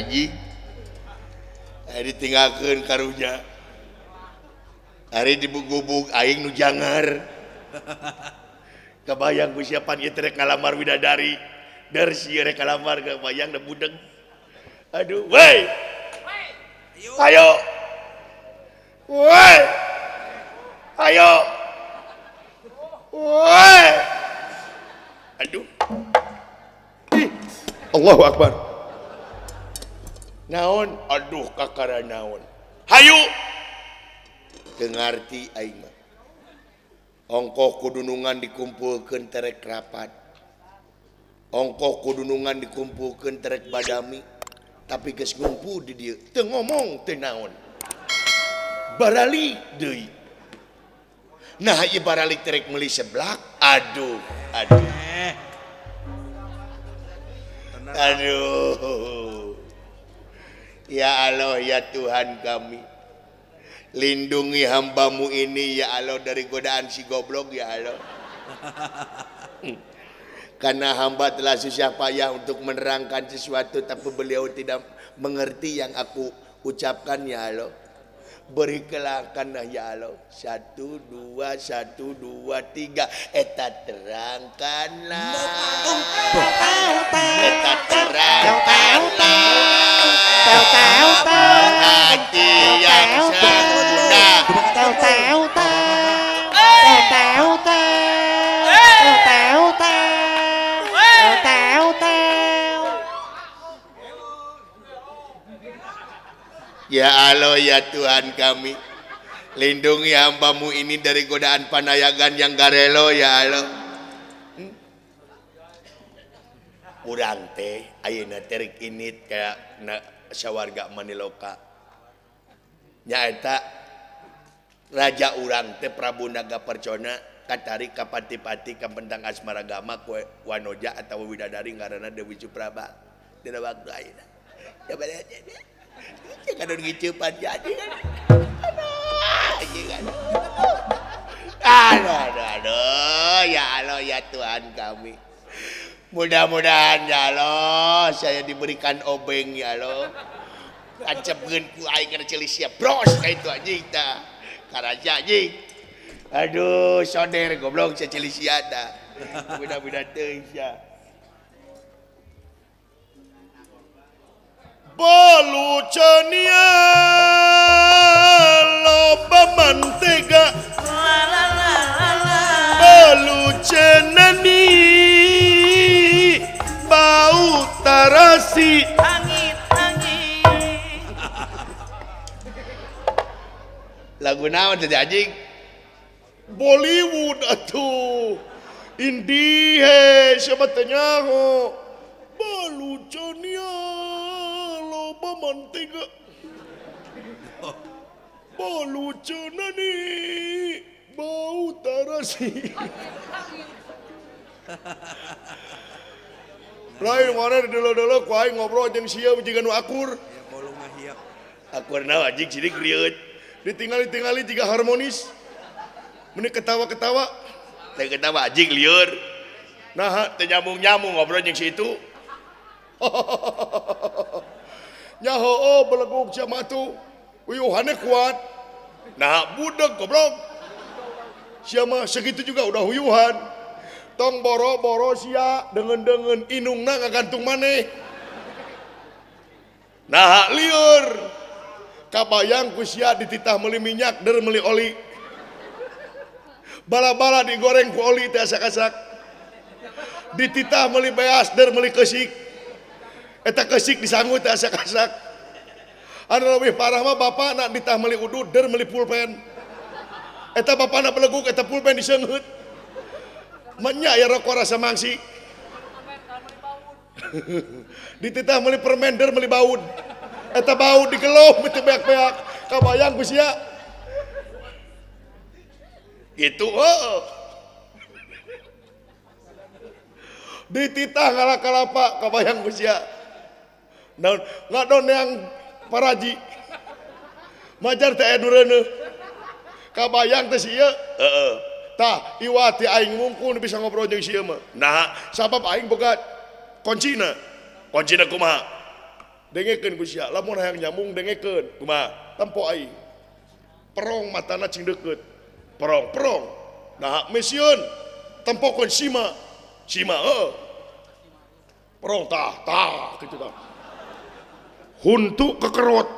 Anjing. Ditinggalkeun karunya. Ari dibugubug aing nu jangar. Kabayang ku siapa ieu teh rek ngalamar widadari. Der sieu rek ngalamar kabayang da budeg. Aduh, woi. Ayo. Woi. Ayo. Woi. Aduh. Ih. Allahu Akbar. Naon? Aduh kakara naon. Hayu. Teu ngarti aing mah. Ongkoh kudunungan dikumpulkeun terek rapat. Ongkoh kudunungan dikumpulkeun terek badami. Tapi geus ngumpul di dieu teu ngomong teu naon. Baralik deui. Nah ieu baralik terek meuli seblak. Aduh, aduh. Aduh. Ya Allah ya Tuhan kami. Lindungi hambamu ini ya Allah dari godaan si goblok ya Allah. Karena hamba telah susah payah untuk menerangkan sesuatu tapi beliau tidak mengerti yang aku ucapkan ya Allah. Berikanlah ya Allah. 1 2 1 2 3. Eta terangkanlah. Eta terangkanlah. Hati yang sempurna. Ya Allah ya Tuhan kami, lindungi hambamu ini dari godaan panayagan yang garelo ya Allah. Urang teh ayeuna teh rek init ka sawarga Maniloka. Nyaeta raja urang teh Prabu Naga Percona katarik ka pati-pati ka pentang asmaragama ku wanoja atawa widadari ngaranna Dewi Supraba. Dina waktu ayeuna. Kadon ngiceupan jadi. Aduh, aduh, aduh, ya Allah ya Tuhan kami. Mudah-mudahan ya Allah saya diberikan obeng ya Allah. Ancepkeun ku aing kana ceuli sia bros ka itu anjing tah. Karaja anjing. Aduh, soder goblok sia ceuli sia tah. Mudah-mudahan teuing sia. Balucania loba mantega balucenani bau tarasi angin angin. Lagu naon teh anjing? Bollywood atuh Indie siapa teh nyaho balucania loba mantega balucenani bau tarasi. Lain mana dulu-dulu ku aing ngobrol jeung sia jiga nu akur. Akur naon anjing sidik rieut. Ditinggali-tingali jiga harmonis. Meni ketawa-ketawa. Teh ketawa anjing lieur. Nah, teh nyambung-nyambung ngobrol jeung si itu. Nyaho oh beleguk sia mah tuh. Uyuhannya kuat. Nah, budeg goblok. Sia mah segitu juga udah huyuhan. Tong boro-boro sia dengen-dengen inungna ngagantung maneh. Nah, lieur. Kabayang ku sia dititah meuli minyak der meuli oli. Bala-bala digoreng ku oli teh asak-asak. Dititah meuli beas der meuli keusik. Eta keusik disangu teh asak-asak. Anu leuwih parah mah bapana ditah meuli udud der meuli pulpen. Eta bapana beleguk eta pulpen diseungeut. Menya ya rokok rasa mangsi. Dititah meuli permen der meuli baud. Eta baud digeluh teu beak-beak. Kabayang ku sia. Gitu heuh. Dititah ngala-kalapa kabayang ku sia. Naon ngadon yang paraji. Majar teh anu reuneuh. Kabayang teh sia. Heeh. Tah iwati aing mungkul bisa ngobrol jeung sia mah. Nah, sabab aing boga kuncina. Kuncina kumaha? Dengekeun ku sia, lamun hayang nyambung dengekeun. Kumaha? Tempo aing. Perong matana cing deukeut. Perong, perong. Nah, mesieun. Tempokeun sima. Sima heuh. Perong tah, tah kitu tah. Huntu kekerot.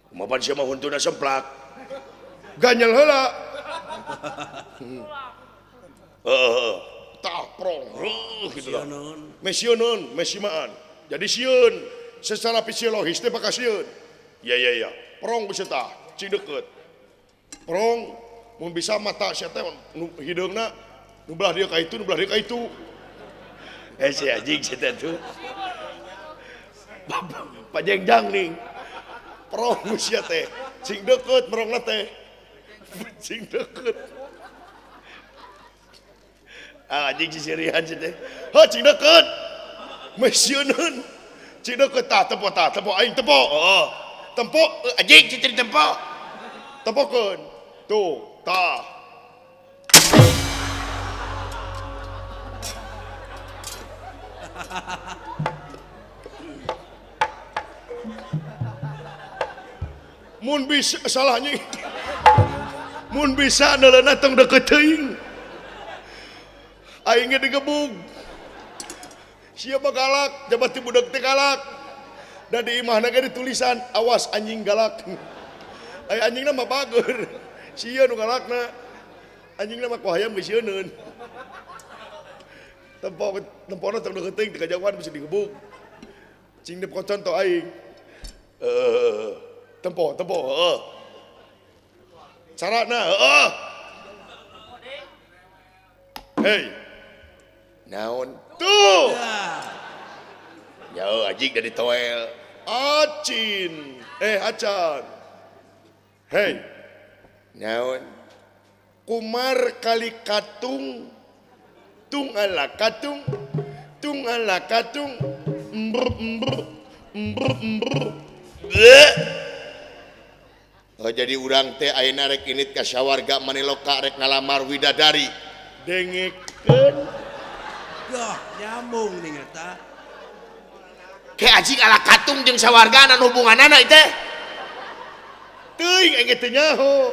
Kumaha sia mah huntuna semplak. Ganyel heula. Heeh. Tah prong heuh kitu tah. Mesieuneun, mesimaan. Jadi sieun secara fisiologis teh bakal sieun. Ya ya ya. Prong bisa tah, cing deukeut. Prong mun bisa mata sia teh nu hideungna nu belah dieu ka itu, nu belah dieu ka itu. Eh si anjing si teh tuh. Pajengjang nih. Prong sia teh, cing deukeut merongna teh. Cing deukeut. Ah anjing si sirian si teh. Heuh cing deukeut. Mesieuneun. Cing deukeut tah tempo aing tempo. Oh. Tempo anjing si teh tempo. Tempokeun. Tuh, tah. Mun bisa salahnya. Mun bisa neuleuna tong deukeut teuing. Aing ge digebug. Siapa galak, jabat ti budak teh galak. Da di imahna ge ditulisan awas anjing galak. Ai anjingna mah bager. Sieun nu galakna. Anjingna mah ku hayam geus sieuneun. Tempo tempona tong deukeut teuing teu kajauhan bisa digebug. Cing dep contoh aing. Tempo, tempo, heeh. Carana, heeh. Hei. Naon? Tuh. Ya anjing dari toel. Acin. Acan. Hei. Naon? Kumar kali katung. Tung ala katung. Tung ala katung. Ember ember. Ember ember. Bleh. Oh jadi urang teh ayeuna rek init ka sawarga Maniloka rek ngalamar widadari. Dengekeun. Gah, nyambung nih eta. Ke anjing ala katung jeung sawarga anu hubunganana ieu teh. Teuing aing teh nyaho.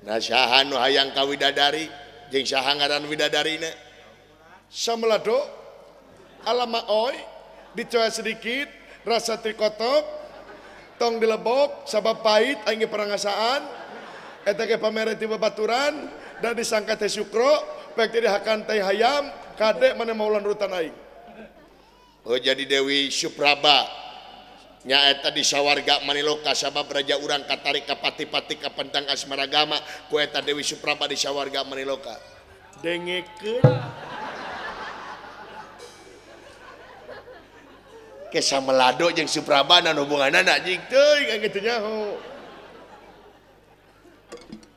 Nah saha nu hayang ka widadari jeung saha ngaran widadarina? Samelado alama oi dicoa sedikit rasa trikotok. Tong dilebok sabab pahit aing perangasaan eta ge pamere ti babaturan dan disangka teh syukro pek teh dihakan teh hayam kade mana maulan rutan aing. Oh jadi Dewi Supraba nyaeta di sawarga Maniloka sabab raja urang katarik ka pati-pati ka pentang asmaragama ku eta Dewi Supraba di sawarga Maniloka. Dengekeun. Ke Samelado jeung Supraba na hubunganana anjing teuing aing teu nyaho.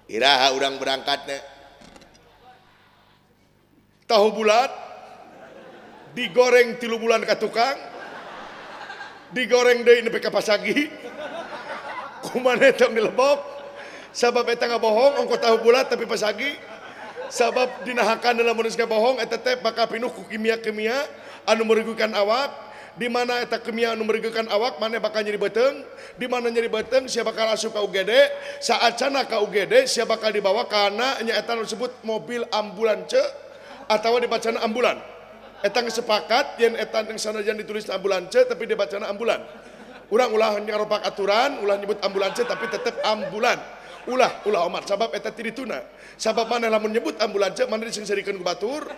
Iraha urang berangkatna? Tahu bulat digoreng 3 bulan ka tukang. Digoreng deui nepi ka pasagi. Kumaha tong dilebok? Sabab eta ngabohong ongko tahu bulat tapi pasagi. Sabab dinahakan dalam manusia bohong eta teh bakal pinuh ku kimia-kimia anu merugikan awak. Di mana eta kimia anu merugikan awak mana bakal nyeri beuteung, di mana nyeri beuteung sia bakal asup ka UGD, saat cana ka UGD sia bakal dibawa kana nya eta anu disebut mobil ambulance atawa dibacana ambulan. Eta geus sepakat yen eta yang sanajan ditulis ambulance tapi dibacana ambulan. Urang ulah nyaropak aturan, ulah nyebut ambulance tapi tetep ambulan. Ulah ulah omat sabab eta ti dituna. Sabab mana lamun nyebut ambulance mana disengsarikeun ku batur.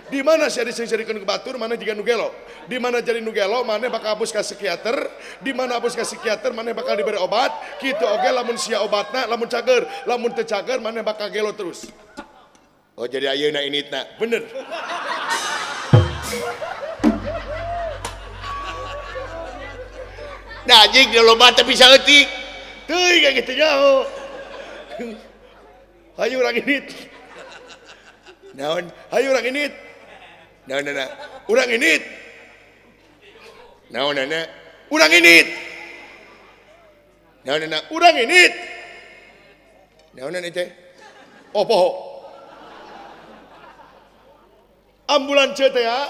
Di mana sia disengsarikeun ku batur mana jiga nu gelo. Di mana jadi nu gelo mana bakal abus ka psikiater, di mana abus ka psikiater mana bakal diberi obat. Kitu oge lamun sia obatna lamun cager, lamun teu cager mana bakal gelo terus. Oh jadi ayeuna initna. Bener. Nah anjing loba teh bisa eutik. Teuing kayak gitu nyaho. Hayu urang init. Naon? Hayu urang init. Naon nana? Urang init. Naon nana? Urang init. Naon nana? Urang init. Naon nana teh? Oh poho. Ambulan teh ya.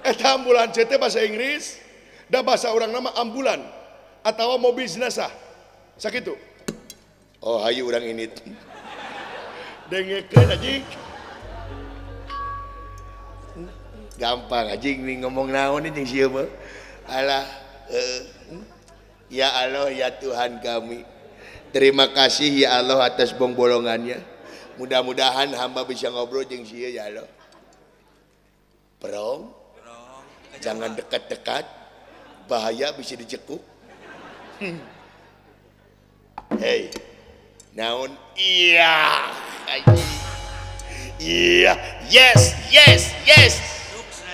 Eta ambulan C teh bahasa Inggris da bahasa urang nama ambulan atau mobil jenazah. Sakitu. Oh hayu urang ini. Dengekeun anjing. Gampang anjing nih ngomong naon nih jeung sieu mah. Alah ya Allah ya Tuhan kami. Terima kasih ya Allah atas bongbolongannya. Mudah-mudahan hamba bisa ngobrol jeung sieu ya Allah. Perong, jangan dekat-dekat, bahaya bisa dicekuk. Hei, naon? Iya, iya, yes, yes, yes. Sukses.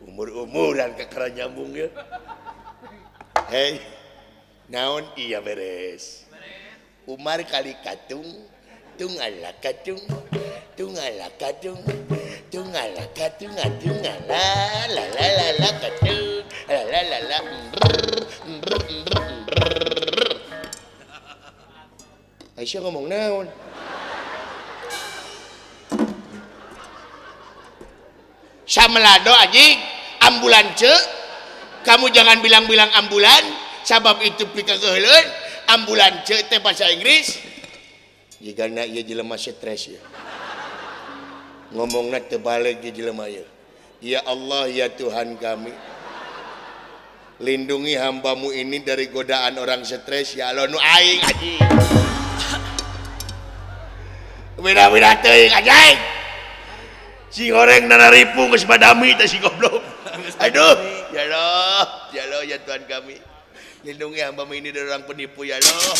Umur-umuran kekera nyambung ya. Hei, naon? Iya beres. Umar kali katung, tungala katung, tungala katung, tungala katung, tungala la la la la katung, la la la la. Aisyah ngomong naon? Samelado anjing, ambulan ce. Kamu jangan bilang-bilang ambulan, sabab itu pikakeuheuleun. Ambulan ce teh bahasa Inggris. Jigana ieu jelema stres ya. Ngomongna teu balik ieu jelema ieu. Ya Allah ya Tuhan kami. Lindungi hambamu ini dari godaan orang stres ya Allah nu aing anjing. Beda-beda teuing anjing. Si goreng nararipu geus badami teh si goblok. Aduh, ya Allah, ya Allah ya Tuhan kami. Lindungi hambamu ini dari orang penipu ya Allah.